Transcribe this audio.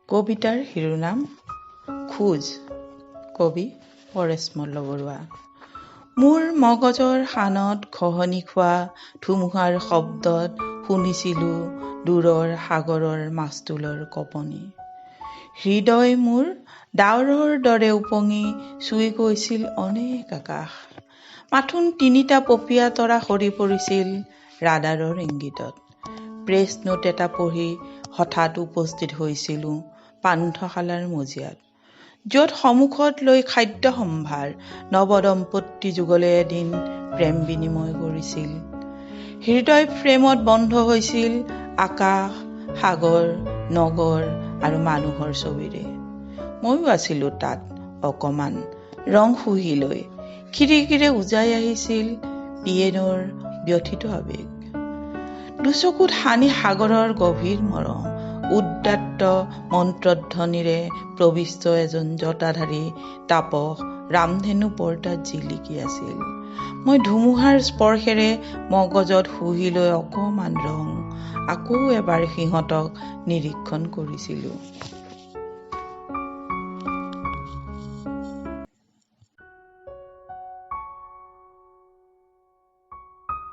কবিতাৰ শিৰোনাম খোজ, কবি পৰেশ মল্ল বৰুৱা। মোৰ মগজৰ সানত খহনি খোৱা ধুমুহাৰ শব্দত শুনিছিলোঁ দূৰৰ সাগৰৰ মাস্তুলৰ কঁপনি। হৃদয় মোৰ ডাৱৰৰ দৰে উপঙি চুই গৈছিল অনেক আকাশ। মাথোন তিনিটা পপীয়া তৰা সৰি পৰিছিল ৰাডাৰৰ ইংগিতত। প্ৰেছ নোট এটা পঢ়ি হঠাৎ উপস্থিত হৈছিলোঁ পান্থশালাৰ মজিয়াত, য'ত সন্মুখত লৈ খাদ্য সম্ভাৰ নৱদম্পতী যুগলে এদিন প্ৰেম বিনিময় কৰিছিল। হৃদয় ফ্ৰেমত বন্ধ হৈছিল আকাশ, সাগৰ, নগৰ আৰু মানুহৰ ছবিৰে। ময়ো আছিলোঁ তাত অকমান ৰং শুহি লৈ। খিৰিকীৰে উজাই আহিছিল পিয়েনৰ ব্যথিত আৱেগ। দুচকুত সানি সাগৰৰ গভীৰ মৰম, উদাত্ত মন্ত্ৰধ্বনিৰে প্ৰবিষ্ট এজন জটাধাৰী তাপস ৰামধেনু পৰ্দাত জিলিকি আছিল। মই ধুমুহাৰ স্পৰ্শেৰে মগজত শুহি লৈ অকমান ৰং আকৌ এবাৰ সিহঁতক নিৰীক্ষণ কৰিছিলোঁ।